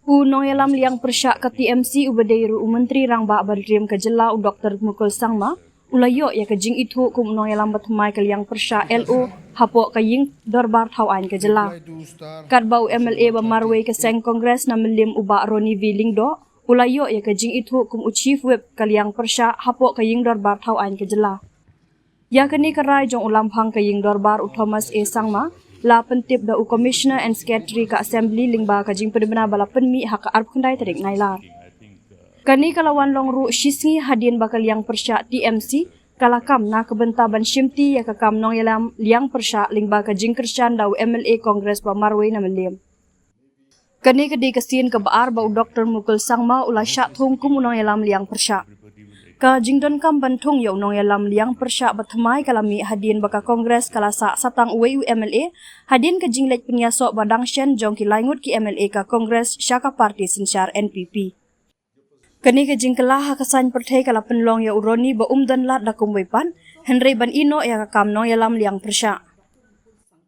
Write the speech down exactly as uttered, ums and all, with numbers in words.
U nongïalam liang pyrshah ka T M C uba dei ruh u Myntri Rangbah ba rim ka jylla u Doktor Mukul Sangma u la ïoh ïa ka jingithuh kum u nongïalam ba thymmai ka liang pyrshah L O hapoh ka ïing dorbar thaw aiñ ka jylla. Katba u M L A ba marwei ka seng Congress na Mylliem u Bah Ronnie V Lyngdoh u la ïoh ïa ka jingithuh kum u Chief Whip ka liang pyrshah hapoh ka ïing dorbar thaw aiñ ka jylla. Ïa kane ka rai jong u lamphang ka ïing dorbar u Thomas A Sangma la pyntip da u Commissioner and Secretary ka Assembly lyngba ka jingpynbna ba la pynmih ha ka arphew khyndai tarik Nailar. Kane ka la wan long ruh shisngi hadien ba ka liang pyrshah T M C ka la kam na ka bynta ban shimti ïa ka kam nongïalam liang pyrshah lyngba ka jingkyrshan da u M L A Congress ba marwei na Mylliem. Kane ka dei ka sien kaba ar ba u Doktor Mukul Sangma u la shah thung kum u nongïalam liang pyrshah. Ka jingdonkam ban thung ïa u nongïalam liang pyrshah ba thymmai ka la mih hadien ba ka Congress ka la sah satang uwei u M L A hadien ka jingleit pynïasoh ba dang shen jong ki laingut ki M L A ka Congress sha ka party synshar N P P. Kane ka jingkylla ha ka saiñ pyrthei ka la pynlong ïa u Ronnie ba um don lad da kumwei pat hynrei ban ïehnoh ïa ka kam nongïalam liang pyrshah.